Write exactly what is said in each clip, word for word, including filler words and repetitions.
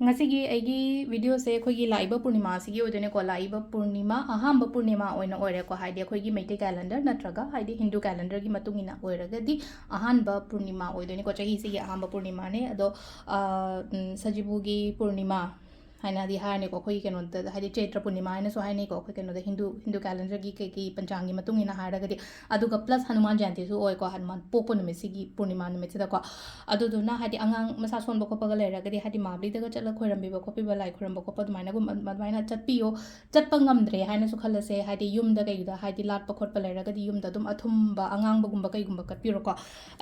ꯉꯁꯤꯒꯤ ꯑꯩꯒꯤ videoꯁꯦ ꯑꯩꯈꯣꯏꯒꯤ ꯂꯥꯛꯏꯕ ꯄꯨꯔꯅꯤꯃꯥꯁꯤꯒꯤ ꯑꯣꯏꯗꯣꯏꯅꯦꯀꯣ꯫ ꯂꯥꯛꯏꯕ ꯄꯨꯔꯅꯤꯃꯥ, ꯑꯍꯥꯟꯕ ꯄꯨꯔꯅꯤꯃꯥ ꯑꯣꯏꯅ ꯑꯣꯏꯔꯦꯀꯣ꯫ ꯍꯥꯏꯗꯤ ꯑꯩꯈꯣꯏꯒꯤ ꯃꯩꯇꯩ calendar ꯅꯠꯇ꯭ꯔꯒ ꯍꯥꯏꯗꯤ Hindu calendarꯒꯤ ꯃꯇꯨꯡ ꯏꯟꯅ ꯑꯣꯏꯔꯒꯗꯤ ꯑꯍꯥꯟꯕ ꯄꯨꯔꯅꯤꯃꯥ ꯑꯣꯏꯗꯣꯏꯅꯦꯀꯣ꯫ ꯆꯍꯤꯁꯤꯒꯤ ꯑꯍꯥꯟꯕ ꯄꯨꯔꯅꯤꯃꯥꯅꯦ꯫ ꯑꯗꯣ, ꯑ, ꯎꯝ, ꯁꯖꯤꯕꯨꯒꯤ ꯄꯨꯔꯅꯤꯃꯥ ꯍꯥꯏꯅꯗꯤ ꯍꯥꯏꯔꯅꯤꯀꯣ꯫ ꯑꯩꯈꯣꯏꯒꯤ ꯀꯩꯅꯣꯗ ꯍꯥꯏꯗꯤ ꯆꯩꯇ꯭ꯔ ꯄꯨꯔꯅꯤꯃꯥ ꯍꯥꯏꯅꯁꯨ ꯍꯥꯏꯅꯩꯀꯣ꯫ ꯑꯩꯈꯣꯏ ꯀꯩꯅꯣꯗ Hindu, Hindu calendarꯒꯤ ꯀꯩꯀꯩ ꯄꯟꯆꯥꯡꯒꯤ ꯃꯇꯨꯡ ꯏꯟꯅ ꯍꯥꯏꯔꯒꯗꯤ꯫ ꯑꯗꯨꯒ plus ꯍꯅꯨꯃꯥꯟ ꯖꯌꯟꯇꯤꯁꯨ ꯑꯣꯏꯀꯣ, ꯍꯅꯨꯃꯥꯟ ꯄꯣꯛꯄ ꯅꯨꯃꯤꯠꯁꯤꯒꯤ ꯄꯨꯔꯅꯤꯃꯥ ꯅꯨꯃꯤꯠꯁꯤꯗꯀꯣ꯫ ꯑꯗꯨꯗꯨꯅ ꯍꯥꯏꯗꯤ ꯑꯉꯥꯡ ꯃꯁꯥ ꯁꯣꯟꯕ ꯈꯣꯠꯄꯒ ꯂꯩꯔꯒꯗꯤ ꯍꯥꯏꯗꯤ ꯃꯥꯕ꯭ꯂꯤꯗꯒ ꯆꯠꯂ ꯈꯣꯏꯔꯝꯕꯤꯕ ꯈꯣꯠꯄꯤꯕ, ꯂꯥꯏ ꯈꯣꯏꯔꯝꯕ ꯈꯣꯠꯄ ꯑꯗꯨꯃꯥꯏꯅꯒꯨꯝꯕ, ꯑꯗꯨꯃꯥꯏꯅ ꯆꯠꯄꯤꯌꯣ꯫ ꯆꯠꯄ ꯉꯝꯗ꯭ꯔꯦ ꯍꯥꯏꯅꯁꯨ ꯈꯜꯂꯁꯦ, ꯍꯥꯏꯗꯤ ꯌꯨꯝꯗ ꯀꯩꯗ ꯍꯥꯏꯗꯤ ꯂꯥꯠꯄ ꯈꯣꯠꯄ ꯂꯩꯔꯒꯗꯤ ꯌꯨꯝꯗ ꯑꯗꯨꯝ ꯑꯊꯨꯝꯕ ꯑꯉꯥꯡꯕꯒꯨꯝꯕ ꯀꯩꯒꯨꯝꯕ ꯀꯠꯄꯤꯔꯣꯀꯣ꯫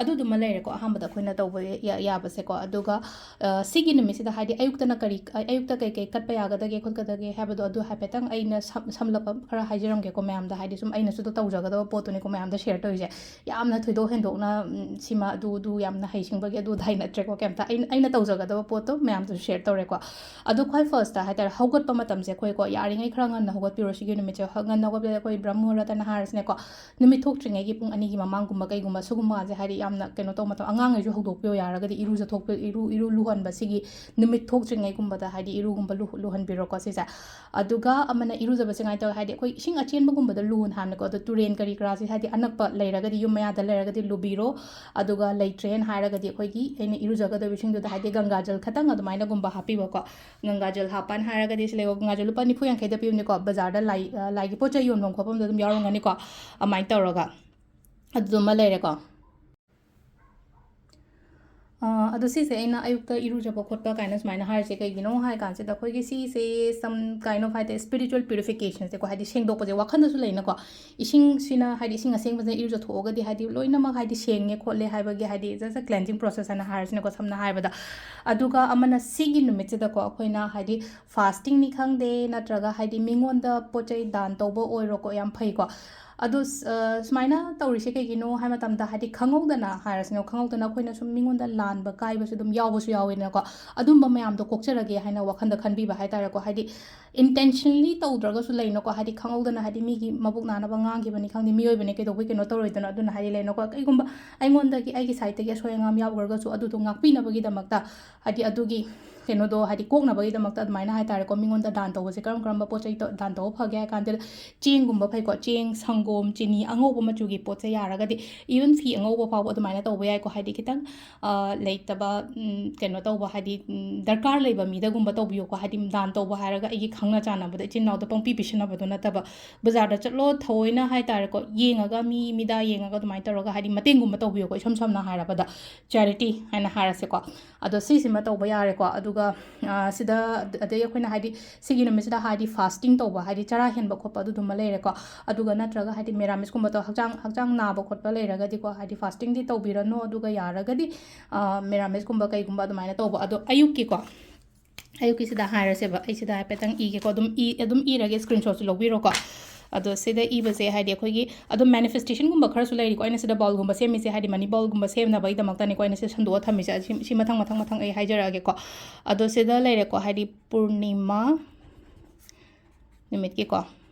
ꯑꯗꯨꯗꯨꯃ ꯂꯩꯔꯦꯀꯣ ꯑꯍꯥꯟꯕꯗ ꯑꯩꯈꯣꯏꯅ ꯇꯧꯕ ꯌꯥ-, ꯌꯥꯕꯁꯦꯀꯣ꯫ ꯑꯗꯨꯒ, ꯑ, ꯁꯤꯒꯤ ꯅꯨꯃꯤꯠꯁꯤꯗ ꯍꯥꯏꯗꯤ ꯑꯌꯨꯛꯇꯅ ꯀꯔꯤ, ꯑ, ꯑꯌꯨꯛꯇ ꯀꯩꯀꯩ ꯀꯠꯄ ꯌꯥꯒꯗꯒꯦ ꯈꯣꯠꯀꯗꯒꯦ ꯍꯥꯏꯕꯗꯣ ꯑꯗꯨ ꯍꯥꯏꯐꯦꯠꯇꯪ ꯑꯩꯅ ꯁꯝ-, ꯁꯝꯂꯞꯄ ꯈꯔ ꯍꯥꯏꯖꯔꯝꯒꯦꯀꯣ ꯃꯌꯥꯝꯗ꯫ ꯍꯥꯏꯗꯤ ꯁꯨꯝ ꯑꯩꯅꯁꯨ ꯇꯧꯖꯒꯗꯕ ꯄꯣꯠꯇꯨꯅꯤꯀꯣ ꯃꯌꯥꯝꯗ share ꯇꯧꯔꯤꯁꯦ꯫ ꯌꯥꯝꯅ ꯊꯣꯏꯗꯣꯛ ꯍꯦꯟꯗꯣꯛꯅ, ꯎꯝ, ꯁꯤꯃ ꯑꯗꯨ, ꯑꯗꯨ ꯌꯥꯝꯅ ꯍꯩꯁꯤꯡꯕꯒꯤ ꯑꯗꯨ ꯑꯗꯥꯏ ꯅꯠꯇ꯭ꯔꯦꯀꯣ ꯀꯩꯝꯇ꯫ ꯑꯩꯅ, ꯑꯩꯅ ꯇꯧꯖꯒꯗꯕ ꯄꯣꯠꯇꯣ ꯃꯌꯥꯝꯗꯁꯨ share ꯇꯧꯔꯦꯀꯣ꯫ ꯑꯗꯣ ꯈ꯭ꯋꯥꯏ firstꯇ ꯍꯥꯏꯇꯥꯔꯦ, ꯍꯧꯒꯠꯄ ꯃꯇꯝꯁꯦ ꯑꯩꯈꯣꯏꯀꯣ ꯌꯥꯔꯤꯉꯩ ꯈꯔ ꯉꯟꯅ ꯍꯧꯒꯠꯄꯤꯔꯣ ꯁꯤꯒꯤ ꯅꯨꯃꯤꯠꯁꯦ꯫ ꯍ-, ꯉꯟꯅ ꯍꯧꯒꯠꯄꯗ ꯑꯩꯈꯣꯏ ꯕ꯭ꯔꯍ꯭ꯃ ꯃꯨꯍꯨꯔꯇꯅ ꯍꯥꯏꯔꯁꯤꯅꯦꯀꯣ, ꯅꯨꯃꯤꯠ ꯊꯣꯛꯇ꯭ꯔꯤꯉꯩꯒꯤ ꯄꯨꯡ ꯑꯅꯤꯒꯤ ꯃꯃꯥꯡꯒꯨꯝꯕ ꯀꯩꯒꯨꯝꯕ ꯁꯤꯒꯨꯝꯕꯁꯦ ꯍꯥꯏꯗꯤ ꯌꯥꯝꯅ ꯀꯩꯅꯣ ꯇꯧꯕ ꯃꯇꯝ, ꯑꯉꯥꯡꯈꯩꯁꯨ ꯍꯧꯗꯣꯛꯄꯤꯌꯣ ꯌꯥꯔꯒꯗꯤ ꯏꯔꯨꯖꯊꯣꯛꯄꯤ-, ꯏꯔꯨ, ꯏꯔꯨ ꯂꯨꯍꯟꯕ ꯁꯤꯒꯤ ꯅꯨꯃꯤꯠ ꯊꯣꯛꯇ꯭ꯔꯤꯉꯩꯒꯨꯝꯕꯗ ꯍꯥꯏꯗꯤ ꯏꯔꯨꯒꯨꯝꯕ ꯂꯨ-, ꯂꯨꯍꯟꯕꯤꯔꯣꯀꯣ ꯁꯤꯁꯦ꯫ ꯑꯗꯨꯒ ꯑꯃꯅ ꯏꯔꯨꯖꯕꯁꯦ ꯀꯃꯥꯏꯅ ꯇꯧꯋꯦ ꯍꯥꯏꯗꯤ ꯑꯩꯈꯣꯏ ꯏꯁꯤꯡ ꯑꯆꯦꯟꯕꯒꯨꯝꯕꯗ ꯂꯨꯅ ꯍꯥꯟꯅꯀꯣ꯫ ꯑꯗꯣ ꯇꯨꯔꯦꯟ ꯀꯔꯤ ꯀꯔꯥꯁꯦ ꯍꯥꯏꯗꯤ ꯑꯅꯛꯄ ꯂꯩꯔꯒꯗꯤ ꯌꯨꯝ ꯃꯌꯥꯗ ꯂꯩꯔꯒꯗꯤ ꯂꯨꯕꯤꯔꯣ꯫ ꯑꯗꯨꯒ ꯂꯩꯇ꯭ꯔꯦꯅ ꯍꯥꯏꯔꯒꯗꯤ ꯑꯩꯈꯣꯏꯒꯤ ꯑꯩꯅ ꯏꯔꯨꯖꯒꯗꯕ ꯏꯁꯤꯡꯗꯨꯗ ꯍꯥꯏꯗꯤ ꯒꯪꯒꯥꯖꯜ ꯈꯇꯪ ꯑꯗꯨꯃꯥꯏꯅꯒꯨꯝꯕ ꯍꯥꯞꯄꯤꯕꯀꯣ꯫ ꯒꯪꯒꯥꯖꯜ ꯍꯥꯞꯄꯅ ꯍꯥꯏꯔꯒꯗꯤ ꯁꯤ ꯂꯩꯀꯣ, ꯒꯪꯒꯥꯖꯜ ꯂꯨꯄꯥ ꯅꯤꯐꯨ ꯌꯥꯡꯈꯩꯗ ꯄꯤꯕꯅꯤꯀꯣ꯫ ꯕꯖꯥꯔꯗ ꯂꯥꯏ, ꯑ, ꯂꯥꯏꯒꯤ ꯄꯣꯠ ꯆꯩ ꯌꯣꯟꯐꯝ ꯈꯣꯠꯐꯝꯗ ꯑꯗꯨꯝ ꯌꯥꯎꯔꯝꯒꯅꯤꯀꯣ꯫ ꯑꯗꯨꯃꯥꯏꯅ ꯇꯧꯔꯒ ꯑꯗꯨꯗꯨꯃ ꯂꯩꯔꯦꯀꯣ꯫ ꯑ, ꯑꯗꯣ ꯁꯤꯁꯦ ꯑꯩꯅ ꯑꯌꯨꯛꯇ ꯏꯔꯨꯖꯕ ꯈꯣꯠꯄ ꯀꯥꯏꯅ ꯁꯨꯃꯥꯏꯅ ꯍꯥꯏꯔꯤꯁꯦ ꯀꯩꯒꯤꯅꯣ ꯍꯥꯏ ꯀꯥꯟꯁꯤꯗ ꯑꯩꯈꯣꯏꯒꯤ ꯁꯤꯁꯦ some kind of ꯍꯥꯏꯗꯤ spiritual purificationꯁꯦꯀꯣ, ꯍꯥꯏꯗꯤ ꯁꯦꯡꯗꯣꯛꯄꯁꯦ ꯋꯥꯈꯜꯗꯁꯨ ꯂꯩꯅꯀꯣ꯫ ꯏꯁꯤꯡꯁꯤꯅ ꯍꯥꯏꯗꯤ ꯏꯁꯤꯡ ꯑꯁꯦꯡꯕꯁꯤꯅ ꯏꯔꯨꯖꯊꯣꯛꯑꯒꯗꯤ ꯍꯥꯏꯗꯤ ꯂꯣꯏꯅꯃꯛ ꯍꯥꯏꯗꯤ ꯁꯦꯡꯉꯦ ꯈꯣꯠꯂꯦ ꯍꯥꯏꯕꯒꯤ ꯍꯥꯏꯗꯤ just a cleansing process ꯍꯥꯏꯅ ꯍꯥꯏꯔꯁꯤꯅꯀꯣ ꯁꯝꯅ ꯍꯥꯏꯔꯕꯗ꯫ ꯑꯗꯨꯒ ꯑꯃꯅ ꯁꯤꯒꯤ ꯅꯨꯃꯤꯠꯁꯤꯗꯀꯣ ꯑꯩꯈꯣꯏꯅ ꯍꯥꯏꯗꯤ fastingꯅꯤ ꯈꯪꯗꯦ ꯅꯠꯇ꯭ꯔꯒ ꯍꯥꯏꯗꯤ ꯃꯤꯉꯣꯟꯗ ꯄꯣꯠ ꯆꯩ ꯗꯥꯟ ꯇꯧꯕ ꯑꯣꯏꯔꯣꯀꯣ ꯌꯥꯝ ꯐꯩꯀꯣ꯫ ꯑꯗꯣ ꯁ-, ꯑ, ꯁꯨꯃꯥꯏꯅ ꯇꯧꯔꯤꯁꯦ ꯀꯩꯒꯤꯅꯣ ꯍꯥꯏ ꯃꯇꯝꯗ, ꯍꯥꯏꯗꯤ, ꯈꯪꯍꯧꯗꯅ ꯍꯥꯏꯔꯁꯤꯅꯦ, ꯈꯪꯍꯧꯗꯅ ꯑꯩꯈꯣꯏꯅ ꯁꯨꯝ ꯃꯤꯉꯣꯟꯗ ꯂꯥꯟꯕ ꯀꯥꯏꯕꯁꯨ ꯑꯗꯨꯝ ꯌꯥꯎꯕꯁꯨ ꯌꯥꯎꯋꯦꯗꯅꯀꯣ꯫ ꯑꯗꯨꯝꯕ ꯃꯌꯥꯝꯗꯣ ꯀꯣꯛꯆꯔꯒꯦ ꯍꯥꯏꯅ ꯋꯥꯈꯟꯗ ꯈꯟꯕꯤꯕ ꯍꯥꯏ ꯇꯥꯔꯦꯀꯣ꯫ ꯍꯥꯏꯗꯤ, intentionally ꯇꯧꯗ꯭ꯔꯒꯁꯨ ꯂꯩꯅꯀꯣ, ꯍꯥꯏꯗꯤ, ꯈꯪꯍꯧꯗꯅ, ꯍꯥꯏꯗꯤ, ꯃꯤꯒꯤ ꯃꯕꯨꯛ ꯅꯥꯅꯕ ꯉꯥꯡꯈꯤꯕꯅꯤ ꯈꯪꯗꯦ, ꯃꯤꯑꯣꯏꯕꯅꯤ, ꯀꯩꯗꯧꯕꯩ ꯀꯩꯅꯣ ꯇꯧꯔꯣꯏꯗꯣꯏꯅꯣ? ꯑꯗꯨꯅ, ꯍꯥꯏꯗꯤ, ꯂꯩꯅꯀꯣ, ꯀꯩꯒꯨꯝꯕ ꯑꯩꯉꯣꯟꯗꯒꯤ, ꯑꯩꯒꯤ sideꯇꯒꯤ ꯑꯁꯣꯏ ꯑꯉꯥꯝ ꯌꯥꯎꯈ꯭ꯔꯒꯁꯨ, ꯑꯗꯨꯗꯣ ꯉꯥꯛꯄꯤꯅꯕꯒꯤꯗꯃꯛꯇ, ꯍꯥꯏꯗꯤ, ꯑꯗꯨꯒꯤ ꯀꯩꯅꯣꯗꯣ, ꯍꯥꯏꯗꯤ, ꯀꯣꯛꯅꯕꯒꯤꯗꯃꯛꯇ ꯑꯗꯨꯃꯥꯏꯅ ꯍꯥꯏ ꯇꯥꯔꯦꯀꯣ, ꯃꯤꯉꯣꯟꯗ ꯗꯥꯟ ꯇꯧꯕꯁꯦ ꯀꯔꯝ ꯀꯔꯝꯕ ꯄꯣꯠ ꯆꯩ ꯇ-, ꯗꯥꯟ ꯇꯧꯕ ꯐꯒꯦ ꯍꯥꯏ ꯀꯥꯟꯗ, ꯆꯦꯡꯒꯨꯝꯕ ꯐꯩꯀꯣ, ꯆꯦꯡ, ꯁꯪꯒꯣꯝ, ꯆꯤꯅꯤ, ꯑꯉꯧꯕ ꯃꯆꯨꯒꯤ ꯄꯣꯠꯁꯦ ꯌꯥꯔꯒꯗꯤ, even ꯐꯤ ꯑꯉꯧꯕ ꯐꯥꯎꯕ ꯑꯗꯨꯃꯥꯏꯅ ꯇꯧꯕ ꯌꯥꯏꯀꯣ, ꯍꯥꯏꯗꯤ, ꯈꯤꯇꯪ, ꯑ, ꯂꯩꯇꯕ, ꯎꯝ, ꯀꯩꯅꯣ ꯇꯧꯕ, ꯍꯥꯏꯗꯤ, ꯎꯝ, ꯗꯔꯀꯥꯔ ꯂꯩꯕ ꯃꯤꯗꯒꯨꯝꯕ ꯇꯧꯕꯤꯌꯣꯀꯣ, ꯍꯥꯏꯗꯤ, ꯗꯥꯟ ꯇꯧꯕ ꯍꯥꯏꯔꯒ ꯑꯩꯒꯤ ꯈꯪꯅ ꯆꯥꯟꯅꯕꯗ ꯏꯆꯤꯟ ꯏꯅꯥꯎꯗ ꯄꯪꯄꯤ ꯄꯤꯁꯤꯟꯅꯕꯗꯣ ꯅꯠꯇꯕ, ꯕꯖꯥꯔꯗ ꯆꯠꯂꯣ, ꯊꯑꯣꯏꯅ ꯍꯥꯏ ꯇꯥꯔꯦꯀꯣ, ꯌꯦꯡꯉꯒ, ꯃꯤ ꯃꯤꯗꯥ ꯌꯦꯡꯉꯒ ꯑꯗꯨꯃꯥꯏꯅ ꯇꯧꯔꯒ, ꯍꯥꯏꯗꯤ, ꯃꯇꯦꯡꯒꯨꯝꯕ ꯇꯧꯕꯤꯌꯣꯀꯣ, ꯏꯁꯝ ꯁꯝꯅ ꯍꯥꯏꯔꯕꯗ, charity ꯍꯥꯏꯅ ꯍꯥꯏꯔꯁꯦꯀꯣ꯫ ꯑꯗꯣ ꯁꯤꯁꯤꯃ ꯇꯧꯕ ꯌꯥꯔꯦꯀꯣ꯫ ꯑꯗꯨꯒ, ꯑ, ꯁꯤꯗ, ꯑꯗꯩ ꯑꯩꯈꯣꯏꯅ, ꯍꯥꯏꯗꯤ, ꯁꯤꯒꯤ ꯅꯨꯃꯤꯠꯁꯤꯗ, ꯍꯥꯏꯗꯤ, fasting ꯇꯧꯕ, ꯍꯥꯏꯗꯤ, ꯆꯔꯥ ꯍꯦꯟꯕ ꯈꯣꯠꯄ ꯑꯗꯨꯗꯨꯃ ꯂꯩꯔꯦꯀꯣ꯫ ꯑꯗꯨꯒ ꯅꯠꯇ꯭ꯔꯒ, ꯍꯥꯏꯗꯤ, ꯃꯦꯔꯥꯃꯤꯁꯀꯨꯝꯕ ꯇꯧ-, ꯍꯛꯆꯥꯡ, ꯍꯛꯆꯥꯡ ꯅꯥꯕ ꯈꯣꯠꯄ ꯂꯩꯔꯒꯗꯤꯀꯣ, ꯍꯥꯏꯗꯤ, fastingꯗꯤ ꯇꯧꯕꯤꯔꯅꯨ꯫ ꯑꯗꯨꯒ ꯌꯥꯔꯒꯗꯤ, ꯑ, ꯃꯦꯔꯥꯃꯤꯁꯀꯨꯝꯕ ꯀꯩꯒꯨꯝꯕ ꯑꯗꯨꯃꯥꯏꯅ ꯇꯧꯕ꯫ ꯑꯗꯣ ꯑꯌꯨꯛꯀꯤꯀꯣ, ꯑꯌꯨꯛꯀꯤꯁꯤꯗ ꯍꯥꯏꯔꯁꯦꯕ, ꯑꯩ ꯁꯤꯗ ꯍꯥꯏꯐꯦꯠꯇꯪ ꯏꯒꯦꯀꯣ, ꯑꯗꯨꯝ ꯏ-, ꯑꯗꯨꯝ ꯏꯔꯒꯦ, screenshotꯁꯨ ꯂꯧꯕꯤꯔꯣꯀꯣ꯫ ꯑꯗꯣ ꯁꯤꯗ ꯏꯕꯁꯦ, ꯍꯥꯏꯗꯤ, ꯑꯩꯈꯣꯏꯒꯤ ꯑꯗꯨꯝ manifestationꯒꯨꯝꯕ ꯈꯔꯁꯨ ꯂꯩꯔꯤꯀꯣ꯫ ꯑꯩꯅ ꯁꯤꯗ bowlꯒꯨꯝꯕ ꯁꯦꯝꯃꯤꯁꯦ, ꯍꯥꯏꯗꯤ, money bowlꯒꯨꯝꯕ ꯁꯦꯝꯅꯕꯒꯤꯗꯃꯛꯇꯅꯤꯀꯣ ꯑꯩꯅ ꯁꯤ ꯁꯟꯗꯣꯛꯑ ꯊꯝꯃꯤꯁꯦ꯫ ꯁꯤ, ꯁꯤ ꯃꯊꯪ, ꯃꯊꯪ, ꯃꯊꯪ ꯑꯩ ꯍꯥꯏꯖꯔꯛꯑꯒꯦꯀꯣ꯫ ꯑꯗꯣ ꯁꯤꯗ ꯂꯩꯔꯦꯀꯣ, ꯍꯥꯏꯗꯤ, ꯄꯨꯔꯅꯤꯃꯥ ꯅꯨꯃꯤꯠꯀꯤꯀꯣ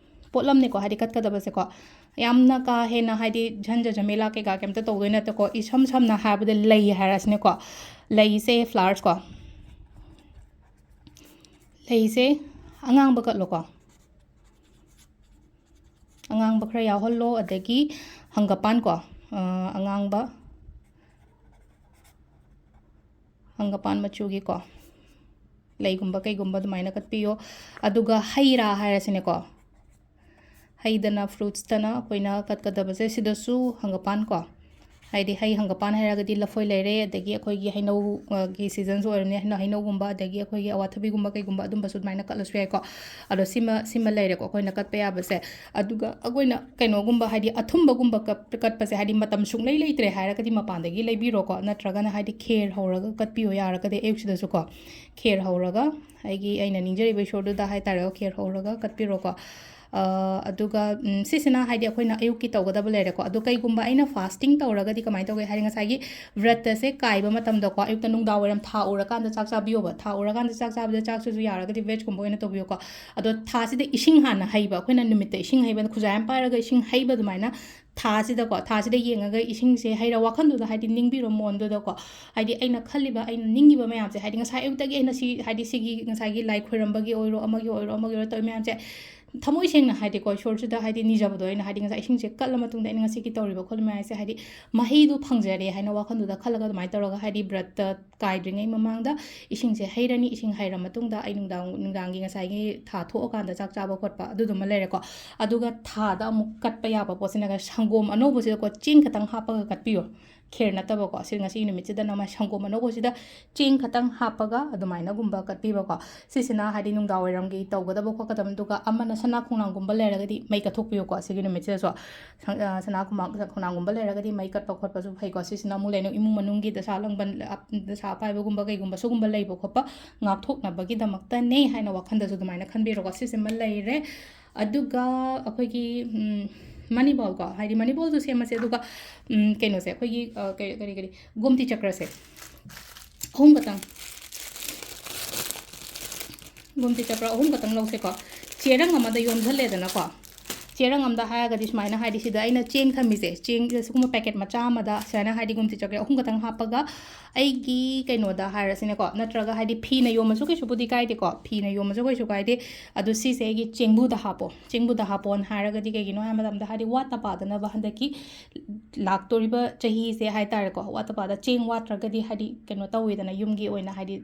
ꯄꯣꯠꯂꯝꯅꯤꯀꯣ, ꯍꯥꯏꯗꯤ, ꯀꯠꯀꯗꯕꯁꯦꯀꯣ꯫ ꯌꯥꯝꯅ ꯀꯥ ꯍꯦꯟꯅ, ꯍꯥꯏꯗꯤ, ꯖꯟꯖ ꯖꯃꯦꯂꯥ ꯀꯩꯀꯥ ꯀꯩꯝꯇ ꯇꯧꯗꯣꯏ ꯅꯠꯇꯦꯀꯣ꯫ ꯏꯁꯝ ꯁꯝꯅ ꯍꯥꯏꯔꯕꯗ ꯂꯩ ꯍꯥꯏꯔꯁꯤꯅꯦꯀꯣ, ꯂꯩꯁꯦ, flowersꯀꯣ, ꯂꯩꯁꯦ ꯑꯉꯥꯡꯕ ꯀꯠꯂꯣꯀꯣ, ꯑꯉꯥꯡꯕ ꯈꯔ ꯌꯥꯎꯍꯜꯂꯣ꯫ ꯑꯗꯒꯤ ꯍꯪꯒꯄꯥꯟꯀꯣ, ꯑ, ꯑꯉꯥꯡꯕ, ꯍꯪꯒꯄꯥꯟ ꯃꯆꯨꯒꯤꯀꯣ ꯂꯩꯒꯨꯝꯕ ꯀꯩꯒꯨꯝꯕ ꯑꯗꯨꯃꯥꯏꯅ ꯀꯠꯄꯤꯌꯣ꯫ ꯑꯗꯨꯒ ꯍꯩ ꯔꯥ ꯍꯥꯏꯔꯁꯤꯅꯦꯀꯣ, ꯍꯩꯗꯅ, fruitsꯇꯅ ꯑꯩꯈꯣꯏꯅ ꯀꯠꯀꯗꯕꯁꯦ, ꯁꯤꯗꯁꯨ ꯍꯪꯒꯄꯥꯟ ꯀꯣ, ꯍꯥꯏꯗꯤ, ꯍꯩ ꯍꯪꯒꯄꯥꯟ ꯍꯥꯏꯔꯒꯗꯤ ꯂꯐꯣꯏ ꯂꯩꯔꯦ, ꯑꯗꯒꯤ ꯑꯩꯈꯣꯏꯒꯤ ꯍꯩꯅꯧ, ꯑ, ꯒꯤ seasonꯁꯨ ꯑꯣꯏꯔꯕꯅꯤꯅ ꯍꯩꯅꯧ, ꯍꯩꯅꯧꯒꯨꯝꯕ, ꯑꯗꯒꯤ ꯑꯩꯈꯣꯏꯒꯤ ꯑꯋꯥꯊꯕꯤꯒꯨꯝꯕ ꯀꯩꯒꯨꯝꯕ ꯑꯗꯨꯝꯕꯁꯨ ꯑꯗꯨꯃꯥꯏꯅ ꯀꯠꯂꯁꯨ ꯌꯥꯏꯀꯣ꯫ ꯑꯗꯣ ꯁꯤꯃ, ꯁꯤꯃ ꯂꯩꯔꯦꯀꯣ ꯑꯩꯈꯣꯏꯅ ꯀꯠꯄ ꯌꯥꯕꯁꯦ꯫ ꯑꯗꯨꯒ ꯑꯩꯈꯣꯏꯅ ꯀꯩꯅꯣꯒꯨꯝꯕ, ꯍꯥꯏꯗꯤ, ꯑꯊꯨꯝꯕꯒꯨꯝꯕ ꯀꯠ-, ꯀꯠꯄꯁꯦ, ꯍꯥꯏꯗꯤ, ꯃꯇꯝ ꯁꯨꯡꯂꯩ ꯂꯩꯇ꯭ꯔꯦ ꯍꯥꯏꯔꯒꯗꯤ ꯃꯄꯥꯟꯗꯒꯤ ꯂꯩꯕꯤꯔꯣꯀꯣ, ꯅꯠꯇ꯭ꯔꯒꯅ, ꯍꯥꯏꯗꯤ, ꯈꯦꯔ ꯍꯧꯔꯒ ꯀꯠꯄꯤꯌꯣ ꯌꯥꯔꯒꯗꯤ ꯑꯌꯨꯛꯁꯤꯗꯁꯨꯀꯣ꯫ ꯈꯦꯔ ꯍꯧꯔꯒ, ꯑꯩꯒꯤ, ꯑꯩꯅ ꯅꯤꯡꯖꯔꯤꯕ ꯏꯁꯣꯔꯗꯨꯗ ꯍꯥꯏ ꯇꯥꯔꯦꯀꯣ, ꯈꯦꯔ ꯍꯧꯔꯒ ꯀꯠꯄꯤꯔꯣꯀꯣ꯫ ꯑ, ꯑꯗꯨꯒ, ꯎꯝ, ꯁꯤꯁꯤꯅ ꯍꯥꯏꯗꯤ ꯑꯩꯈꯣꯏꯅ ꯑꯌꯨꯛꯀꯤ ꯇꯧꯒꯗꯕ ꯂꯩꯔꯦꯀꯣ꯫ ꯑꯗꯣ ꯀꯩꯒꯨꯝꯕ ꯑꯩꯅ fasting ꯇꯧꯔꯒꯗꯤ ꯀꯃꯥꯏꯅ ꯇꯧꯒꯦ ꯍꯥꯏꯗꯤ, ꯉꯁꯥꯏꯒꯤ ꯕ꯭ꯔꯠꯇꯁꯦ ꯀꯥꯏꯕ ꯃꯇꯝꯗꯀꯣ, ꯑꯌꯨꯛꯇ ꯅꯨꯡꯗꯥꯡ ꯋꯥꯏꯔꯝ ꯊꯥ ꯎꯔꯀꯥꯟꯗ ꯆꯥꯛ ꯆꯥꯕꯤꯌꯣꯕ꯫ ꯊꯥ ꯎꯔꯀꯥꯟꯗ ꯆꯥꯛ ꯆꯥꯕꯗ, ꯆꯥꯛꯁꯤꯁꯨ ꯌꯥꯔꯒꯗꯤ vegꯀꯨꯝꯕ ꯑꯣꯏꯅ ꯇꯧꯕꯤꯌꯣꯀꯣ꯫ ꯑꯗꯣ ꯊꯥꯁꯤꯗ ꯏꯁꯤꯡ ꯍꯥꯟꯅ ꯍꯩꯕ, ꯑꯩꯈꯣꯏꯅ ꯅꯨꯃꯤꯠꯇ ꯏꯁꯤꯡ ꯍꯩꯕ, ꯈꯨꯖꯥꯏ ꯑꯃ ꯄꯥꯏꯔꯒ ꯏꯁꯤꯡ ꯍꯩꯕ ꯑꯗꯨꯃꯥꯏꯅ ꯊꯥꯁꯤꯗꯀꯣ, ꯊꯥꯁꯤꯗ ꯌꯦꯡꯉꯒ ꯏꯁꯤꯡꯁꯦ ꯍꯩꯔ, ꯋꯥꯈꯜꯗꯨꯗ ꯍꯥꯏꯗꯤ ꯅꯤꯡꯕꯤꯔꯣ, ꯃꯣꯟꯗꯨꯗꯀꯣ꯫ ꯍꯥꯏꯗꯤ ꯑꯩꯅ ꯈꯜꯂꯤꯕ, ꯑꯩꯅ ꯅꯤꯡꯉꯤꯕ ꯃꯌꯥꯝꯁꯦ, ꯍꯥꯏꯗꯤ ꯉꯁꯥꯏ ꯑꯌꯨꯛꯇꯒꯤ ꯑꯩꯅ ꯁꯤ, ꯍꯥꯏꯗꯤ ꯁꯤꯒꯤ ꯉꯁꯥꯏꯒꯤ ꯂꯥꯏ ꯈꯣꯏꯔꯝꯕꯒꯤ ꯑꯣꯏꯔꯣ, ꯑꯃꯒꯤ ꯑꯣꯏꯔꯣ, ꯑꯃꯒꯤ ꯑꯣꯏꯔꯣ ꯇꯧꯔꯤ ꯃꯌꯥꯝꯁꯦ, ꯊꯃꯣꯏ ꯁꯦꯡꯅ ꯍꯥꯏꯗꯤꯀꯣ, ꯏꯁꯣꯔꯁꯤꯗ ꯍꯥꯏꯗꯤ ꯅꯤꯖꯕꯗꯣ ꯑꯩꯅ, ꯍꯥꯏꯗꯤ ꯉꯁꯥꯏ ꯏꯁꯤꯡꯁꯦ ꯀꯠꯂ ꯃꯇꯨꯡꯗ ꯑꯩꯅ ꯉꯁꯤꯒꯤ ꯇꯧꯔꯤꯕ ꯈꯣꯠꯂꯤꯕ ꯃꯌꯥꯝꯁꯦ ꯍꯥꯏꯗꯤ ꯃꯍꯩꯗꯨ ꯐꯪꯖꯔꯦ ꯍꯥꯏꯅ ꯋꯥꯈꯜꯗꯨꯗ ꯈꯜꯂꯒ ꯑꯗꯨꯃꯥꯏꯅ ꯇꯧꯔꯒ, ꯍꯥꯏꯗꯤ ꯕ꯭ꯔꯠꯇ ꯀꯥꯏꯗ꯭ꯔꯤꯉꯩ ꯃꯃꯥꯡꯗ ꯏꯁꯤꯡꯁꯦ ꯍꯩꯔꯅꯤ꯫ ꯏꯁꯤꯡ ꯍꯩꯔ ꯃꯇꯨꯡꯗ ꯑꯩ ꯅꯨꯡꯗꯥꯡ, ꯅꯨꯡꯗꯥꯡꯒꯤ ꯉꯁꯥꯏꯒꯤ ꯊꯥ ꯊꯣꯛꯑꯀꯥꯟꯗ ꯆꯥꯛ ꯆꯥꯕ ꯈꯣꯠꯄ ꯑꯗꯨꯗꯨꯃ ꯂꯩꯔꯦꯀꯣ꯫ ꯑꯗꯨꯒ ꯊꯥꯗ ꯑꯃꯨꯛ ꯀꯠꯄ ꯌꯥꯕ ꯄꯣꯠꯁꯤꯅꯒ ꯁꯪꯒꯣꯝ ꯑꯅꯧꯕꯁꯤꯗꯀꯣ, ꯆꯦꯡ ꯈꯇꯪ ꯍꯥꯞꯄꯒ ꯀꯠꯄꯤꯌꯣ꯫ ꯈꯦꯔ ꯅꯠꯇꯕꯀꯣ, ꯁꯤ ꯉꯁꯤꯒꯤ ꯅꯨꯃꯤꯠꯁꯤꯗꯅ ꯃꯥꯏ ꯁꯪꯒꯣꯝ ꯑꯅꯧꯕꯁꯤꯗ ꯆꯦꯡ ꯈꯇꯪ ꯍꯥꯞꯄꯒ ꯑꯗꯨꯃꯥꯏꯅꯒꯨꯝꯕ ꯀꯠꯄꯤꯕꯀꯣ꯫ ꯁꯤꯁꯤꯅ ꯍꯥꯏꯗꯤ ꯅꯨꯡꯗꯥꯡ ꯋꯥꯏꯔꯝꯒꯤ ꯇꯧꯒꯗꯕ ꯈꯣꯠꯀꯗꯕ꯫ ꯑꯗꯨꯒ ꯑꯃꯅ ꯁꯅꯥ ꯈꯣꯡꯅꯥꯡꯒꯨꯝꯕ ꯂꯩꯔꯒꯗꯤ ꯃꯩ ꯀꯠꯊꯣꯛꯄꯤꯌꯨꯀꯣ ꯁꯤꯒꯤ ꯅꯨꯃꯤꯠꯁꯤꯗꯁꯨ꯫ ꯁꯪ-, ꯑ, ꯁꯅꯥ ꯈꯨꯃꯥꯡ-, ꯈꯣꯡꯅꯥꯡꯒꯨꯝꯕ ꯂꯩꯔꯒꯗꯤ ꯃꯩ ꯀꯠꯄ ꯈꯣꯠꯄꯁꯨ ꯐꯩꯀꯣ꯫ ꯁꯤꯁꯤꯅ ꯑꯃꯨꯛ ꯂꯩꯅ ꯏꯃꯨꯡ ꯃꯅꯨꯡꯒꯤ ꯗꯁꯥ ꯂꯪꯕꯟ, ꯑ, ꯗꯁꯥ ꯑꯄꯥꯏꯕꯒꯨꯝꯕ ꯀꯩꯒꯨꯝꯕ ꯁꯤꯒꯨꯝꯕ ꯂꯩꯕ ꯈꯣꯠꯄ ꯉꯥꯛꯊꯣꯛꯅꯕꯒꯤꯗꯃꯛꯇꯅꯦ ꯍꯥꯏꯅ ꯋꯥꯈꯜꯗꯁꯨ ꯑꯗꯨꯃꯥꯏꯅ ꯈꯟꯕꯤꯔꯣꯀꯣ꯫ ꯁꯤꯁꯤꯃ ꯂꯩꯔꯦ꯫ ꯑꯗꯨꯒ ꯑꯩꯈꯣꯏꯒꯤ, ꯎꯝ, ꯃꯅꯤ ꯕꯣꯜꯀꯣ, ꯍꯥꯏꯗꯤ ꯃꯅꯤ ꯕꯣꯜꯁꯨ ꯁꯦꯝꯃꯁꯦ꯫ ꯑꯗꯨꯒ, ꯎꯝ, ꯀꯩꯅꯣꯁꯦ, ꯑꯩꯈꯣꯏꯒꯤ, ꯑ, ꯀꯔꯤ, ꯀꯔꯤ, ꯀꯔꯤ, ꯒꯣꯝꯇꯤ ꯆꯀ꯭ꯔꯁꯦ ꯑꯍꯨꯝ ꯈꯛꯇꯪ, ꯒꯣꯝꯇꯤ ꯆꯀ꯭ꯔ ꯑꯍꯨꯝ ꯈꯛꯇꯪ ꯂꯧꯁꯦꯀꯣ꯫ ꯆꯦꯔꯪ ꯑꯃꯗ ꯌꯣꯝꯁꯜꯂꯦꯗꯅꯀꯣ꯫ ꯆꯦꯔꯪ ꯑꯃꯗ ꯍꯥꯏꯔꯒꯗꯤ ꯁꯨꯃꯥꯏꯅ, ꯍꯥꯏꯗꯤ ꯁꯤꯗ ꯑꯩꯅ ꯆꯦꯡ ꯊꯝꯃꯤꯁꯦ, ꯆꯦꯡ ꯁꯤꯒꯨꯝꯕ packet ꯃꯆꯥ ꯑꯃꯗ ꯁꯨꯃꯥꯏꯅ, ꯍꯥꯏꯗꯤ ꯒꯣꯝꯇꯤ ꯆꯀ꯭ꯔ ꯑꯍꯨꯝ ꯈꯛꯇꯪ ꯍꯥꯞꯄꯒ, ꯑꯩꯒꯤ ꯀꯩꯅꯣꯗ ꯍꯥꯏꯔꯁꯤꯅꯦꯀꯣ, ꯅꯠꯇ꯭ꯔꯒ ꯍꯥꯏꯗꯤ ꯐꯤꯅ ꯌꯣꯝꯃꯁꯨ ꯀꯩꯁꯨꯕꯨꯗꯤ ꯀꯥꯏꯗꯦꯀꯣ, ꯐꯤꯅ ꯌꯣꯝꯃꯁꯨ ꯀꯩꯁꯨ ꯀꯥꯏꯗꯦ꯫ ꯑꯗꯨ ꯁꯤꯁꯦ ꯑꯩꯒꯤ ꯆꯦꯡꯕꯨꯗ ꯍꯥꯞꯄꯣ꯫ ꯆꯦꯡꯕꯨꯗ ꯍꯥꯞꯄꯣꯅ ꯍꯥꯏꯔꯒꯗꯤ ꯀꯩꯒꯤꯅꯣ ꯍꯥꯏꯕ ꯃꯇꯝꯗ, ꯍꯥꯏꯗꯤ ꯋꯥꯠꯇ ꯄꯥꯗꯅꯕ, ꯍꯟꯗꯛꯀꯤ ꯂꯥꯛꯇꯣꯔꯤꯕ ꯆꯍꯤꯁꯦ ꯍꯥꯏ ꯇꯥꯔꯦꯀꯣ, ꯋꯥꯠꯇ ꯄꯥꯗ ꯆꯦꯡ ꯋꯥꯠꯇ꯭ꯔꯒꯗꯤ, ꯍꯥꯏꯗꯤ ꯀꯩꯅꯣ ꯇꯧꯋꯤꯗꯅ, ꯌꯨꯝꯒꯤ ꯑꯣꯏꯅ ꯍꯥꯏꯗꯤ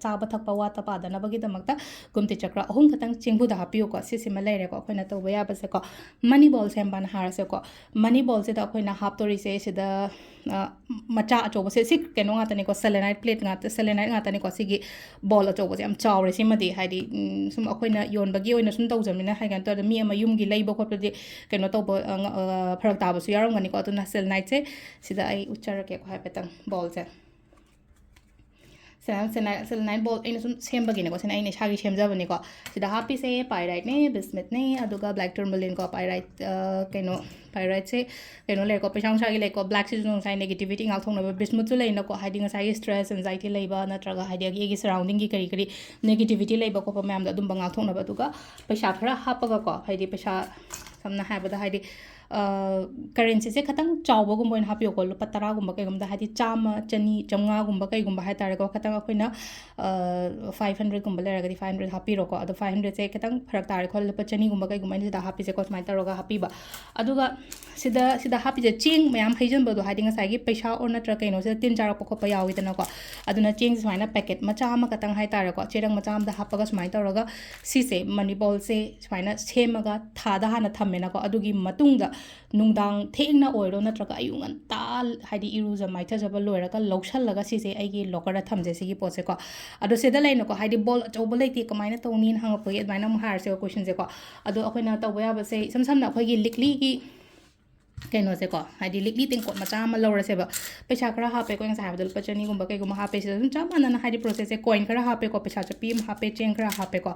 ꯆꯥꯕ ꯊꯛꯄ ꯋꯥꯠꯇ ꯄꯥꯗꯅꯕꯒꯤꯗꯃꯛꯇ ꯒꯣꯝꯇꯤ ꯆꯀ꯭ꯔ ꯑꯍꯨꯝ ꯈꯛꯇꯪ ꯆꯦꯡꯕꯨꯗ ꯍꯥꯞꯄꯤꯌꯨꯀꯣ꯫ ꯁꯤꯁꯤꯃ ꯂꯩꯔꯦꯀꯣ ꯑꯩꯈꯣꯏꯅ ꯇꯧꯕ ꯌꯥꯕꯁꯦꯀꯣ꯫ ꯃꯅꯤ ꯕꯣꯜ ꯁꯦꯝꯕꯅ ꯍꯥꯏꯔꯁꯦꯀꯣ꯫ ꯃꯅꯤ ꯕꯣꯜꯁꯤꯗ ꯑꯩꯈꯣꯏꯅ ꯍꯥꯞꯇꯣꯔꯤꯁꯦ ꯁꯤꯗ, ꯑ, ꯃꯆꯥ ꯑꯆꯧꯕꯁꯦ ꯁꯤ ꯀꯩꯅꯣ ꯉꯥꯛꯇꯅꯤꯀꯣ, selenite plate ꯉꯥꯛꯇ, selenite ꯉꯥꯛꯇꯅꯤꯀꯣ꯫ ꯁꯤꯒꯤ ꯕꯣꯜ ꯑꯆꯧꯕꯁꯦ ꯌꯥꯝ ꯆꯥꯎꯔꯦ꯫ ꯁꯤꯃꯗꯤ ꯍꯥꯏꯗꯤ, ꯎꯝ, ꯁꯨꯝ ꯑꯩꯈꯣꯏꯅ ꯌꯣꯟꯕꯒꯤ ꯑꯣꯏꯅ ꯁꯨꯝ ꯇꯧꯖꯕꯅꯤꯅ, ꯍꯥꯏ ꯀꯩꯅꯣ ꯇꯧꯔꯗꯤ ꯃꯤ ꯑꯃ ꯌꯨꯝꯒꯤ ꯂꯩꯕ ꯈꯣꯠꯄꯗꯤ ꯀꯩꯅꯣ ꯇꯧꯕ, ꯑ, ꯉ-, ꯑ, ꯐꯔꯛ ꯇꯥꯕꯁꯨ ꯌꯥꯎꯔꯝꯒꯅꯤꯀꯣ꯫ ꯑꯗꯨꯅ seleniteꯁꯦ ꯁꯤꯗ ꯑꯩ ꯎꯠꯆꯔꯛꯀꯦꯀꯣ ꯍꯥꯏꯐꯦꯠꯇꯪ ꯕꯣꯜꯁꯦ꯫ Selenite bowl ꯑꯩꯅ ꯁꯨꯝ ꯁꯦꯝꯕꯒꯤꯅꯦꯀꯣ, ꯁꯤꯅ ꯑꯩꯅ ꯏꯁꯥꯒꯤ ꯁꯦꯝꯖꯕꯅꯦꯀꯣ꯫ ꯁꯤꯗ ꯍꯥꯞꯄꯤꯁꯦ pyriteꯅꯦ, bismuthꯅꯦ, ꯑꯗꯨꯒ black tourmaline ꯀꯣ꯫ Pyrite, ꯑ, ꯀꯩꯅꯣ, pyriteꯁꯦ ꯀꯩꯅꯣ ꯂꯩꯔꯦꯀꯣ, ꯄꯩꯁꯥ ꯅꯨꯡꯁꯥꯒꯤ ꯂꯩꯀꯣ, blackꯁꯤꯁꯨ ꯉꯁꯥꯏ negativity ꯉꯥꯛꯊꯣꯛꯅꯕ, bismuthꯁꯨ ꯂꯩꯅꯀꯣ, ꯍꯥꯏꯗꯤ ꯉꯁꯥꯏꯒꯤ stress, anxiety ꯂꯩꯕ ꯅꯠꯇ꯭ꯔꯒ ꯍꯥꯏꯗꯤ ꯑꯩꯒꯤ surroundingꯒꯤ ꯀꯔꯤ ꯀꯔꯤ negativity ꯂꯩꯕ ꯈꯣꯠꯄ ꯃꯌꯥꯝꯗꯣ ꯑꯗꯨꯝꯕ ꯉꯥꯛꯊꯣꯛꯅꯕ꯫ ꯑꯗꯨꯒ ꯄꯩꯁꯥ ꯈꯔ ꯍꯥꯞꯄꯒꯀꯣ, ꯍꯥꯏꯗꯤ ꯄꯩꯁꯥ ꯁꯝꯅ ꯍꯥꯏꯔꯕꯗ ꯍꯥꯏꯗꯤ, ꯑ, currencyꯁꯦ ꯈꯤꯇꯪ ꯆꯥꯎꯕꯒꯨꯝꯕ ꯑꯣꯏꯅ ꯍꯥꯞꯄꯤꯌꯨꯀꯣ, ꯂꯨꯄꯥ ꯇꯔꯥꯒꯨꯝꯕ ꯀꯩꯒꯨꯝꯕꯗ, ꯍꯥꯏꯗꯤ ꯆꯥꯝꯃ, ꯆꯅꯤ, ꯆꯥꯝꯃꯉꯥꯒꯨꯝꯕ ꯀꯩꯒꯨꯝꯕ ꯍꯥꯏꯇꯥꯔꯦꯀꯣ, ꯈꯤꯇꯪ ꯑꯩꯈꯣꯏꯅ, ꯑ, five hundredꯀꯨꯝꯕ ꯂꯩꯔꯒꯗꯤ five hundred ꯍꯥꯞꯄꯤꯔꯣꯀꯣ꯫ ꯑꯗꯣ five hundredꯁꯦ ꯈꯤꯇꯪ ꯐꯔꯛ ꯇꯥꯔꯦ ꯈꯣꯠꯂꯦ, ꯂꯨꯄꯥ ꯆꯅꯤꯒꯨꯝꯕ ꯀꯩꯒꯨꯝꯕ ꯑꯩꯅ ꯁꯤꯗ ꯍꯥꯞꯄꯤꯁꯦꯀꯣ, ꯁꯨꯃꯥꯏꯅ ꯇꯧꯔꯒ ꯍꯥꯞꯄꯤꯕ꯫ ꯑꯗꯨꯒ ꯁꯤꯗ, ꯁꯤꯗ ꯍꯥꯞꯄꯤꯁꯦ ꯆꯦꯡ ꯃꯌꯥꯝ ꯍꯩꯖꯤꯟꯕꯗꯣ, ꯍꯥꯏꯗꯤ ꯉꯁꯥꯏꯒꯤ ꯄꯩꯁꯥ or ꯅꯠꯇ꯭ꯔ ꯀꯩꯅꯣꯁꯤꯗ ꯇꯤꯟ ꯆꯥꯔꯛꯄ ꯈꯣꯠꯄ ꯌꯥꯎꯋꯤꯗꯅꯀꯣ꯫ ꯑꯗꯨꯅ ꯆꯦꯡꯁꯦ ꯁꯨꯃꯥꯏꯅ packet ꯃꯆꯥ ꯑꯃꯈꯛꯇꯪ ꯍꯥꯏꯇꯥꯔꯦꯀꯣ, ꯆꯦꯔꯪ ꯃꯆꯥ ꯑꯃꯗ ꯍꯥꯞꯄꯒ ꯁꯨꯃꯥꯏꯅ ꯇꯧꯔꯒ ꯁꯤꯁꯦ money ballꯁꯦ ꯁꯨꯃꯥꯏꯅ ꯁꯦꯝꯃꯒ ꯊꯥꯗ ꯍꯥꯟꯅ ꯊꯝꯃꯦꯅꯀꯣ꯫ ꯑꯗꯨꯒꯤ ꯃꯇꯨꯡꯗ ꯅꯨꯡꯗꯥꯡ ꯊꯦꯡꯅ ꯑꯣꯏꯔꯣ ꯅꯠꯇ꯭ꯔꯒ ꯑꯌꯨꯛ ꯉꯟꯇꯥ, ꯍꯥꯏꯗꯤ ꯏꯔꯨꯖ ꯃꯥꯏꯊꯖꯕ ꯂꯣꯏꯔꯒ ꯂꯧꯁꯜꯂꯒ ꯁꯤꯁꯦ ꯑꯩꯒꯤ lockerꯗ ꯊꯝꯖꯩ, ꯁꯤꯒꯤ ꯄꯣꯠꯁꯦꯀꯣ꯫ ꯑꯗꯣ ꯁꯤꯗ ꯂꯩꯅꯀꯣ, ꯍꯥꯏꯗꯤ ball ꯑꯆꯧꯕ ꯂꯩꯇꯦ, ꯀꯃꯥꯏꯅ ꯇꯧꯅꯤꯅ ꯍꯪꯉꯛꯄꯒꯤ ꯑꯗꯨꯃꯥꯏꯅ ꯑꯃꯨꯛ ꯍꯥꯏꯔꯁꯦꯕ questionꯁꯦꯀꯣ꯫ ꯑꯗꯣ ꯑꯩꯈꯣꯏꯅ ꯇꯧꯕ ꯌꯥꯕꯁꯦ ꯏꯁꯝ ꯁꯝꯅ ꯑꯩꯈꯣꯏꯒꯤ ꯂꯤꯛꯂꯤꯒꯤ ꯀꯩꯅꯣꯁꯦꯀꯣ, ꯍꯥꯏꯗꯤ ꯂꯤꯛꯂꯤ ꯇꯦꯡꯀꯣꯠ ꯃꯆꯥ ꯑꯃ ꯂꯧꯔꯁꯦꯕ꯫ ꯄꯩꯁꯥ ꯈꯔ ꯍꯥꯞꯄꯦꯀꯣ, ꯑꯩ ꯉꯁꯥꯏ ꯍꯥꯏꯕꯗ ꯂꯨꯄꯥ ꯆꯅꯤꯒꯨꯝꯕ ꯀꯩꯒꯨꯝꯕ ꯍꯥꯞꯄꯦ꯫ ꯁꯤꯗ ꯑꯗꯨꯝ ꯆꯞ ꯃꯥꯟꯅꯅ, ꯍꯥꯏꯗꯤ processꯁꯦ, coin ꯈꯔ ꯍꯥꯞꯄꯦꯀꯣ, ꯄꯩꯁꯥ ꯆꯠꯄꯤ ꯑꯃ ꯍꯥꯞꯄꯦ, ꯆꯦꯡ ꯈꯔ ꯍꯥꯞꯄꯦꯀꯣ꯫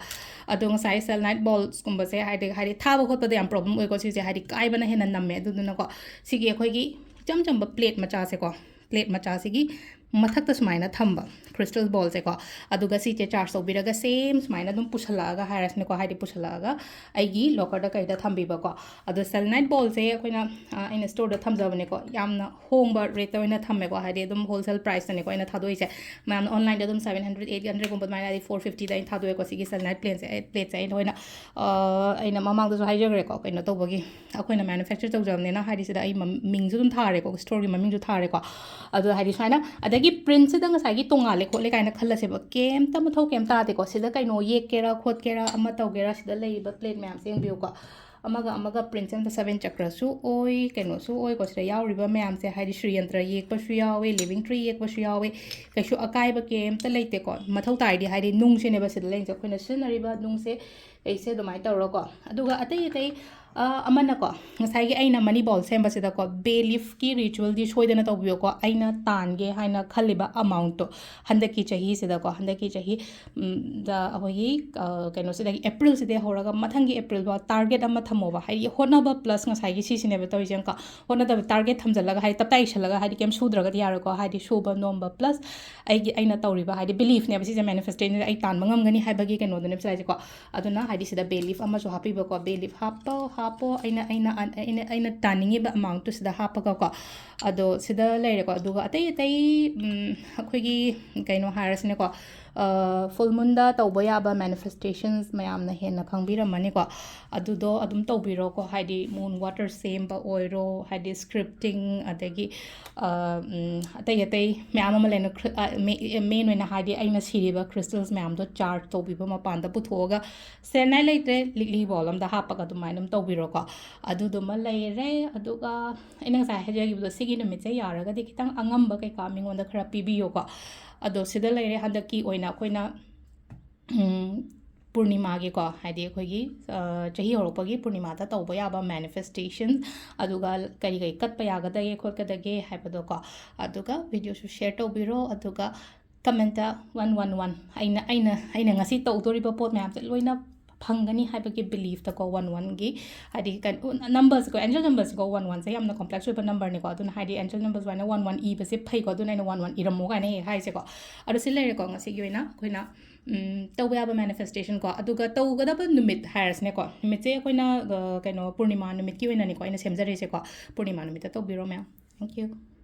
ꯑꯗꯣ ꯉꯁꯥꯏ selenite ballsꯀꯨꯝꯕꯁꯦ ꯍꯥꯏꯗꯤ, ꯍꯥꯏꯗꯤ ꯊꯥꯕ ꯈꯣꯠꯄꯗ ꯌꯥꯝ problem ꯑꯣꯏꯀꯣ, ꯁꯤꯁꯦ ꯍꯥꯏꯗꯤ ꯀꯥꯏꯕꯅ ꯍꯦꯟꯅ ꯅꯝꯃꯦ꯫ ꯑꯗꯨꯗꯨꯅꯀꯣ, ꯁꯤꯒꯤ ꯑꯩꯈꯣꯏꯒꯤ ꯏꯆꯝ ꯆꯝꯕ plate ꯃꯆꯥꯁꯦꯀꯣ, plate ꯃꯆꯥꯁꯤꯒꯤ ꯃꯊꯛꯇ ꯁꯨꯃꯥꯏꯅ ꯊꯝꯕ crystal ballꯁꯦꯀꯣ, ꯑꯗꯨꯒ ꯁꯤꯁꯦ charge ꯇꯧꯕꯤꯔꯒ same ꯁꯨꯃꯥꯏꯅ ꯑꯗꯨꯝ ꯄꯨꯁꯜꯂꯛꯑꯒ ꯍꯥꯏꯔꯁꯤꯅꯦꯀꯣ, ꯍꯥꯏꯗꯤ ꯄꯨꯁꯜꯂꯛꯑꯒ ꯑꯩꯒꯤ lockerꯗ ꯀꯩꯗ ꯊꯝꯕꯤꯕꯀꯣ꯫ ꯑꯗꯣ selenite ballꯁꯦ ꯑꯩꯈꯣꯏꯅ, ꯑ, ꯑꯩꯅ storeꯗ ꯊꯝꯖꯕꯅꯦꯀꯣ, ꯌꯥꯝꯅ ꯍꯣꯡꯕ rateꯇ ꯑꯣꯏꯅ ꯊꯝꯃꯦꯀꯣ, ꯍꯥꯏꯗꯤ ꯑꯗꯨꯝ wholesale priceꯇꯅꯦꯀꯣ ꯑꯩꯅ ꯊꯥꯗꯣꯛꯏꯁꯦ꯫ ꯃꯌꯥꯝꯅ onlineꯗ ꯑꯗꯨꯝ seven hundred, eight hundredꯒꯨꯝꯕ ꯑꯗꯨꯃꯥꯏꯅ, ꯍꯥꯏꯗꯤ four fiftyꯗ ꯑꯩꯅ ꯊꯥꯗꯣꯛꯑꯦꯀꯣ꯫ ꯁꯤꯒꯤ selenite plateꯁꯦ, ꯑꯩ, plateꯁꯦ ꯑꯩꯅ ꯑꯣꯏꯅ, ꯑ, ꯑꯩꯅ ꯃꯃꯥꯡꯗꯁꯨ ꯍꯥꯏꯖꯈ꯭ꯔꯦꯀꯣ, ꯀꯩꯅꯣ ꯇꯧꯕꯒꯤ, ꯑꯩꯈꯣꯏꯅ manufacture ꯇꯧꯖꯕꯅꯤꯅ, ꯍꯥꯏꯗꯤ ꯁꯤꯗ ꯑꯩ ꯃꯃꯤꯡꯁꯨ ꯑꯗꯨꯝ ꯊꯥꯔꯦꯀꯣ, storeꯒꯤ ꯃꯃꯤꯡꯁꯨ ꯊꯥꯔꯦꯀꯣ꯫ ꯑꯗꯣ ꯍꯥꯏꯗꯤ ꯁꯨꯃꯥꯏꯅ, ꯑꯗꯒꯤ printꯁꯤꯗ ꯉꯁꯥꯏꯒꯤ ꯇꯣꯉꯥꯜꯂꯦ ꯈꯣꯠꯂꯦ ꯀꯥꯏꯅ ꯈꯜꯂꯁꯦꯕ, ꯀꯩꯝꯇ ꯃꯊꯧ ꯀꯩꯝ ꯇꯥꯗꯦꯀꯣ꯫ ꯁꯤꯗ ꯀꯩꯅꯣ ꯌꯦꯛꯀꯦꯔꯥ ꯈꯣꯠꯀꯦꯔꯥ ꯑꯃ ꯇꯧꯒꯦꯔꯥ, ꯁꯤꯗ ꯂꯩꯔꯤꯕ plate ꯃꯌꯥꯝꯁꯦ ꯌꯦꯡꯕꯤꯌꯨꯀꯣ꯫ ꯑꯃꯒ ꯑꯃꯒ printꯁꯦ ꯑꯝꯇ seven chakraꯁꯨ ꯑꯣꯏ, ꯀꯩꯅꯣꯁꯨ ꯑꯣꯏꯀꯣ꯫ ꯁꯤꯗ ꯌꯥꯎꯔꯤꯕ ꯃꯌꯥꯝꯁꯦ ꯍꯥꯏꯗꯤ ꯁ꯭ꯔꯤ ꯌꯟꯇ꯭ꯔ ꯌꯦꯛꯄꯁꯨ ꯌꯥꯎꯋꯦ, living tree ꯌꯦꯛꯄꯁꯨ ꯌꯥꯎꯋꯦ, ꯀꯩꯁꯨ ꯑꯀꯥꯏꯕ ꯀꯩꯝꯇ ꯂꯩꯇꯦꯀꯣ꯫ ꯃꯊꯧ ꯇꯥꯔꯗꯤ ꯍꯥꯏꯗꯤ ꯅꯨꯡꯁꯤꯅꯦꯕ ꯁꯤꯗ ꯂꯩꯔꯤꯁꯦ, ꯑꯩꯈꯣꯏꯅ ꯁꯤꯖꯤꯟꯅꯔꯤꯕ ꯅꯨꯡꯁꯦ ꯑꯩꯁꯦ ꯑꯗꯨꯃꯥꯏꯅ ꯇꯧꯔꯣꯀꯣ꯫ ꯑꯗꯨꯒ ꯑꯇꯩ ꯑꯇꯩ, ꯑ, ꯑꯃꯅꯀꯣ, ꯉꯁꯥꯏꯒꯤ ꯑꯩꯅ money bowl ꯁꯦꯝꯕꯁꯤꯗꯀꯣ, bay leafꯀꯤ ritualꯗꯤ ꯁꯣꯏꯗꯅ ꯇꯧꯕꯤꯌꯣꯀꯣ꯫ ꯑꯩꯅ ꯇꯥꯟꯒꯦ ꯍꯥꯏꯅ ꯈꯜꯂꯤꯕ amountꯇꯣ ꯍꯟꯗꯛꯀꯤ ꯆꯍꯤꯁꯤꯗꯀꯣ, ꯍꯟꯗꯛꯀꯤ ꯆꯍꯤ, ꯎꯝ, ꯗ ꯑꯩꯈꯣꯏꯒꯤ, ꯑ, ꯀꯩꯅꯣꯁꯤꯗꯒꯤ, Aprilꯁꯤꯗꯒꯤ ꯍꯧꯔꯒ ꯃꯊꯪꯒꯤ Aprilꯐꯥꯎ target ꯑꯃ ꯊꯝꯃꯣꯕ꯫ ꯍꯥꯏꯗꯤ ꯍꯣꯠꯅꯕ plus ꯉꯁꯥꯏꯒꯤ ꯁꯤꯁꯤꯅꯦꯕ ꯇꯧꯔꯤꯁꯦ꯫ ꯑꯃꯨꯛꯀ ꯍꯣꯠꯅꯗꯕ, target ꯊꯝꯖꯤꯜꯂꯒ, ꯍꯥꯏꯗꯤ ꯇꯞꯇꯥꯏ ꯏꯁꯜꯂꯒ ꯍꯥꯏꯗꯤ ꯀꯩꯝ ꯁꯨꯗ꯭ꯔꯒꯗꯤ ꯌꯥꯔꯣꯏꯀꯣ꯫ ꯍꯥꯏꯗꯤ ꯁꯨꯕ ꯅꯣꯝꯕ plus ꯑꯩꯒꯤ, ꯑꯩꯅ ꯇꯧꯔꯤꯕ ꯍꯥꯏꯗꯤ beliefꯅꯦꯕ ꯁꯤꯁꯦ, manifestation ꯑꯩ ꯇꯥꯟꯕ ꯉꯝꯒꯅꯤ ꯍꯥꯏꯕꯒꯤ ꯀꯩꯅꯣꯗꯨꯅꯦꯕ ꯁꯤꯗ ꯍꯥꯏꯁꯦꯀꯣ꯫ ꯑꯗꯨꯅ ꯍꯥꯏꯗꯤ ꯁꯤꯗ bay leaf ꯑꯃꯁꯨ ꯍꯥꯞꯄꯤꯕꯀꯣ, bay leaf ꯍꯥꯞꯄꯣ, ꯍꯥꯞꯄꯣ, ꯑꯩꯅ, ꯑꯩꯅ, ꯑꯩꯅ, ꯑꯩꯅ ꯇꯥꯅꯤꯡꯉꯤꯕ amountꯇꯨ ꯁꯤꯗ ꯍꯥꯞꯄꯒꯀꯣ꯫ ꯑꯗꯣ ꯁꯤꯗ ꯂꯩꯔꯦꯀꯣ꯫ ꯑꯗꯨꯒ ꯑꯇꯩ ꯑꯇꯩ, ꯎꯝ, ꯑꯩꯈꯣꯏꯒꯤ ꯀꯩꯅꯣ ꯍꯥꯏꯔꯁꯤꯅꯦꯀꯣ, ꯑ, full moonꯗ ꯇꯧꯕ ꯌꯥꯕ manifestations ꯃꯌꯥꯝꯅ ꯍꯦꯟꯅ ꯈꯪꯕꯤꯔꯝꯃꯅꯤꯀꯣ꯫ ꯑꯗꯨꯗꯣ ꯑꯗꯨꯝ ꯇꯧꯕꯤꯔꯣꯀꯣ꯫ ꯍꯥꯏꯗꯤ moon water ꯁꯦꯝꯕ ꯑꯣꯏꯔꯣ, ꯍꯥꯏꯗꯤ scripting, ꯑꯗꯒꯤ, ꯑ, ꯎꯝ, ꯑꯇꯩ ꯑꯇꯩ ꯃꯌꯥꯝ ꯑꯃ ꯂꯩꯅ, ꯈ꯭ꯔꯤ-, ꯑ, ꯃꯦ-, main ꯑꯣꯏꯅ ꯍꯥꯏꯗꯤ ꯑꯩꯅ ꯁꯤꯔꯤꯕ crystals ꯃꯌꯥꯝꯗꯣ charge ꯇꯧꯕꯤꯕ, ꯃꯄꯥꯟꯗ ꯄꯨꯊꯣꯛꯑꯒ ꯁꯦꯟꯅꯥꯏ ꯂꯩꯇ꯭ꯔꯦ, ꯂꯤꯛꯂꯤ bowl ꯑꯝꯗ ꯍꯥꯞꯄꯒ ꯑꯗꯨꯃꯥꯏꯅ ꯑꯗꯨꯝ ꯇꯧꯕꯤꯔꯣꯀꯣ꯫ ꯑꯗꯨꯗꯨꯃ ꯂꯩꯔꯦ꯫ ꯑꯗꯨꯒ ꯑꯩꯅ ꯉꯁꯥꯏ ꯍꯥꯏꯖꯈꯤꯕꯗꯣ, ꯁꯤꯒꯤ ꯅꯨꯃꯤꯠꯁꯦ ꯌꯥꯔꯒꯗꯤ ꯈꯤꯇꯪ ꯑꯉꯝꯕ ꯀꯩꯀꯥ ꯃꯤꯉꯣꯟꯗ ꯈꯔ ꯄꯤꯕꯤꯌꯣꯀꯣ꯫ ꯑꯗꯣ ꯁꯤꯗ ꯂꯩꯔꯦ꯫ ꯍꯟꯗꯛꯀꯤ ꯑꯣꯏꯅ ꯑꯩꯈꯣꯏꯅ, ꯎꯝ, ꯄꯨꯔꯅꯤꯃꯥꯒꯤꯀꯣ, ꯍꯥꯏꯗꯤ ꯑꯩꯈꯣꯏꯒꯤ, ꯑ, ꯆꯍꯤ ꯍꯧꯔꯛꯄꯒꯤ ꯄꯨꯔꯅꯤꯃꯥꯗ ꯇꯧꯕ ꯌꯥꯕ manifestation, ꯑꯗꯨꯒ ꯀꯔꯤ ꯀꯔꯤ ꯀꯠꯄ ꯌꯥꯒꯗꯒꯦ ꯈꯣꯠꯀꯗꯒꯦ ꯍꯥꯏꯕꯗꯣꯀꯣ꯫ ꯑꯗꯨꯒ videoꯁꯨ share ꯇꯧꯕꯤꯔꯣ, ꯑꯗꯨꯒ commentꯇ one one one, ꯑꯩꯅ, ꯑꯩꯅ, ꯑꯩꯅ ꯉꯁꯤ ꯇꯧꯗꯣꯔꯤꯕ ꯄꯣꯠ ꯃꯌꯥꯝꯁꯦ ꯂꯣꯏꯅ ꯐꯪꯒꯅꯤ ꯍꯥꯏꯕꯒꯤ beliefꯇꯀꯣ, one oneꯒꯤ, ꯍꯥꯏꯗꯤ, ꯀꯩꯅꯣ, numberꯁꯦꯀꯣ, angel numberꯁꯦꯀꯣ, one oneꯁꯦ ꯌꯥꯝꯅ complex ꯑꯣꯏꯕ numberꯅꯤꯀꯣ꯫ ꯑꯗꯨꯅ ꯍꯥꯏꯗꯤ angel number ꯁꯨꯃꯥꯏꯅ one one ꯏꯕꯁꯦ ꯐꯩꯀꯣ, ꯑꯗꯨꯅ ꯑꯩꯅ one one ꯏꯔꯝꯃꯣ ꯀꯥꯏꯅ ꯍꯦꯛ ꯍꯥꯏꯁꯦꯀꯣ꯫ ꯑꯗꯣ ꯁꯤ ꯂꯩꯔꯦꯀꯣ ꯉꯁꯤꯒꯤ ꯑꯣꯏꯅ ꯑꯩꯈꯣꯏꯅ, ꯎꯝ, ꯇꯧꯕ ꯌꯥꯕ manifestationꯀꯣ꯫ ꯑꯗꯨꯒ ꯇꯧꯒꯗꯕ ꯅꯨꯃꯤꯠ ꯍꯥꯏꯔꯁꯤꯅꯦꯀꯣ, ꯅꯨꯃꯤꯠꯁꯦ ꯑꯩꯈꯣꯏꯅ, ꯑ, ꯀꯩꯅꯣ, ꯄꯨꯔꯅꯤꯃꯥ ꯅꯨꯃꯤꯠꯀꯤ ꯑꯣꯏꯅꯅꯦꯀꯣ ꯑꯩꯅ ꯁꯦꯝꯖꯔꯤꯁꯦꯀꯣ꯫ ꯄꯨꯔꯅꯤꯃꯥ ꯅꯨꯃꯤꯠꯇ ꯇꯧꯕꯤꯔꯣ ꯃꯌꯥꯝ꯫ Thank you꯫